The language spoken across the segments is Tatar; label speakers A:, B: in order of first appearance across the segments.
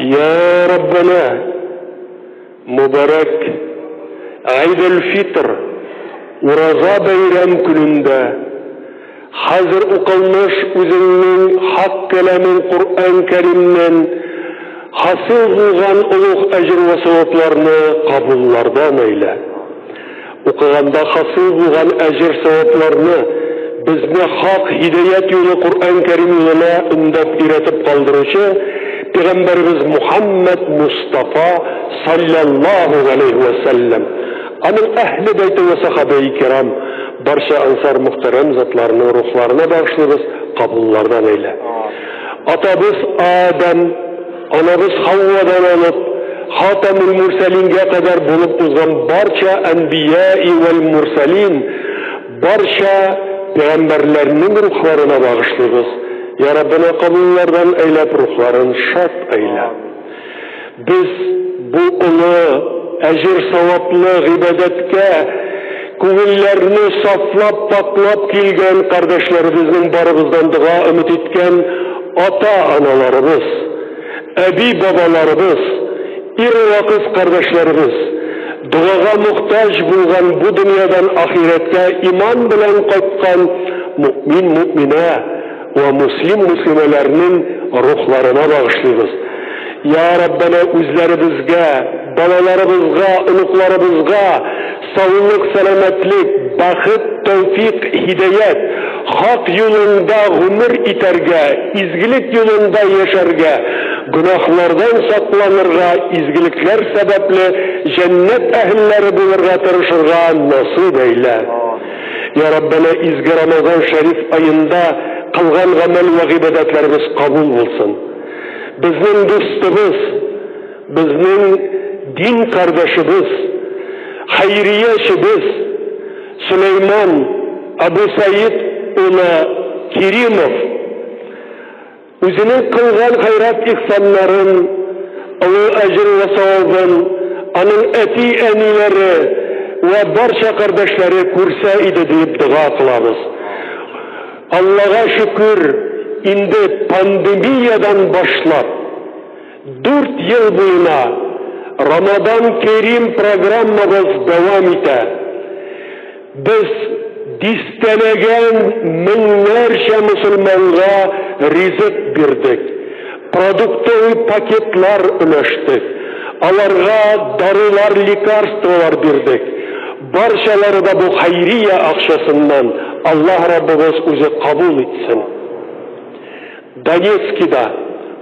A: Я Раббана, мөбарәк Гайдел-Фитр, Ураза бәйрәм көнендә, хәзер укылмыш үзеңнең хак кәламең Коръән Кәримнән хасил булган олуг әҗер вә савапларны кабуллардан әйлә. Укыганда хасил булган әҗер-савапларны безне хак һидаять юлы Коръән Кәрим юлына өндәп өйрәтеп калдыручы Пәйгамбәребез Мухаммәд Мостафа салләллаһу галәйһи вә сәлләм, аның әһле бәйте вә сахабәи кирам, барча ансар мөхтәрәм затларының рухларына багышлыйбыз, кабуллардан әйлә. Атабыз Адәм, Анабыз Хаувадан алып, Хатамул-Мурсәлингә кадәр булып узган барча әнбияи вәл-мурсәлин, барча пәйгамбәрләрнең рухларына багышлыйбыз. Я Раббына, кабуллардан әйләп, рухларын шат әйлә. Без бу олы, әҗер-саваплы гыйбадәткә күңелләрне сафлап-пакълап килгән кардәшләребезнең барыбыздан дога өмет иткән Ата-аналарыбыз, әби-бабаларыбыз, ир вә кыз кардәшләребез, догага мохтаҗ булган бу дөньядан ахирәткә иман белән кайткан мөэмин-мөэминә вә мөслим-мөслимәләрнең рухларына багышлыйбыз. Йа Раббәнә, үзләребезгә, балаларыбызга, оныкларыбызга Саулык, сәламәтлек, бәхет, тәүфикъ, һидаять, хак юлыңда гомер итәргә, изгелек юлында яшәргә, гөнаһлардан сакланырга, изгелекләр сәбәпле җәннәт әһелләре булырга тырышырга насыйп әйлә. Я Раббәнә, изге Рамазан шәриф аенда кылган гамәл вә гыйбадәтләребез кабул булсын. Безнең дустыбыз, Безнең дин кардәшебез, хәйриячебез Сөләйман Абу Саид улы Керимов үзенең кылган хәйрат-ихсаннарын, олы әҗер вә савабын аның әти-әниләре вә барча кардәшләре күрсә иде диеп дога кылабыз. Аллага шөкер, инде пандемиядән башлап, Дүрт ел буена Рамадан Керим программабыз дәвам итә. Без дистәләгән меңнәрчә мөселманга ризык бирдек, продуктовый пакетлар өләштек, аларга дарулар, лекарстволар бирдек. Барчалары да бу хәйрия акчасыннан, Аллаһ Раббыбыз үзе кабул итсен. Донецкида,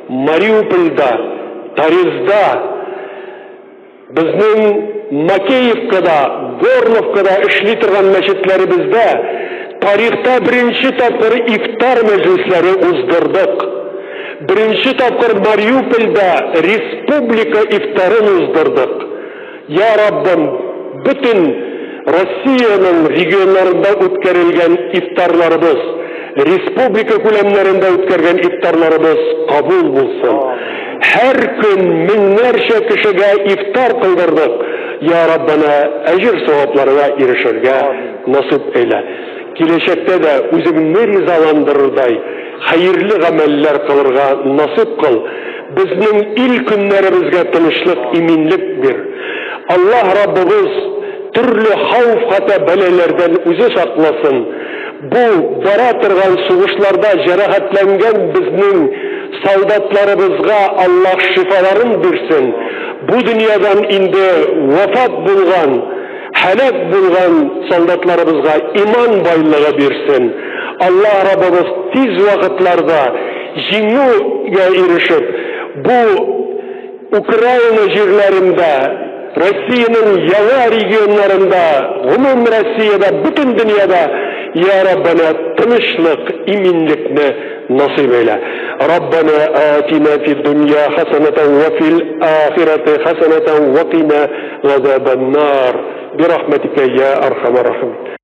A: Мариупольдә, Торезда, безнең Макеевкада, Горловкада эшли торган мәчетләребездә тарихта беренче тапкыр ифтар мәҗлесләре уздырдык. Беренче тапкыр Мариупольдә республика ифтарын уздырдык. Я Раббым, бөтен Россиянең регионнарында үткәрелгән ифтарларыбыз, республика күләмнәрендә үткәргән ифтарларыбыз кабул булсын. Һәр көн меңнәрчә кешегә ифтар кылдырдык. Я Раббана, әҗер-савапларга ирешергә насыйп әйлә. Киләчәктә дә үзеңне ризаландырырдай хәерле гамәлләр кылырга насыйп кыл. Безнең ил-көннәребезгә тынычлык, иминлек бир. Аллаһ Раббыбыз төрле хауф-хата бәлаләрдән үзе сакласын. Бу бара торган сугышларда җәрәхәтләнгән безнең солдатларыбызга Аллаһ шифаларын бирсен. Бу дөньядан инде вафат булган, Һәлак булган солдатларыбызга иман байлыгы бирсен. Аллаһ Раббыбыз тиз вакытларда җиңүгә ирешеп, бу Украина җирләрендә, Россиянең яңа регионнарында, гомум Россиядә, бөтен дөньяда, йа Раббана, тынычлык, иминлекне насыйп әйлә. Раббана атина фид дөнья хасанатан ва фил ахирати хасанатан ва кина Газабән-нар, бирахмәтикә йә архамәр рахимин.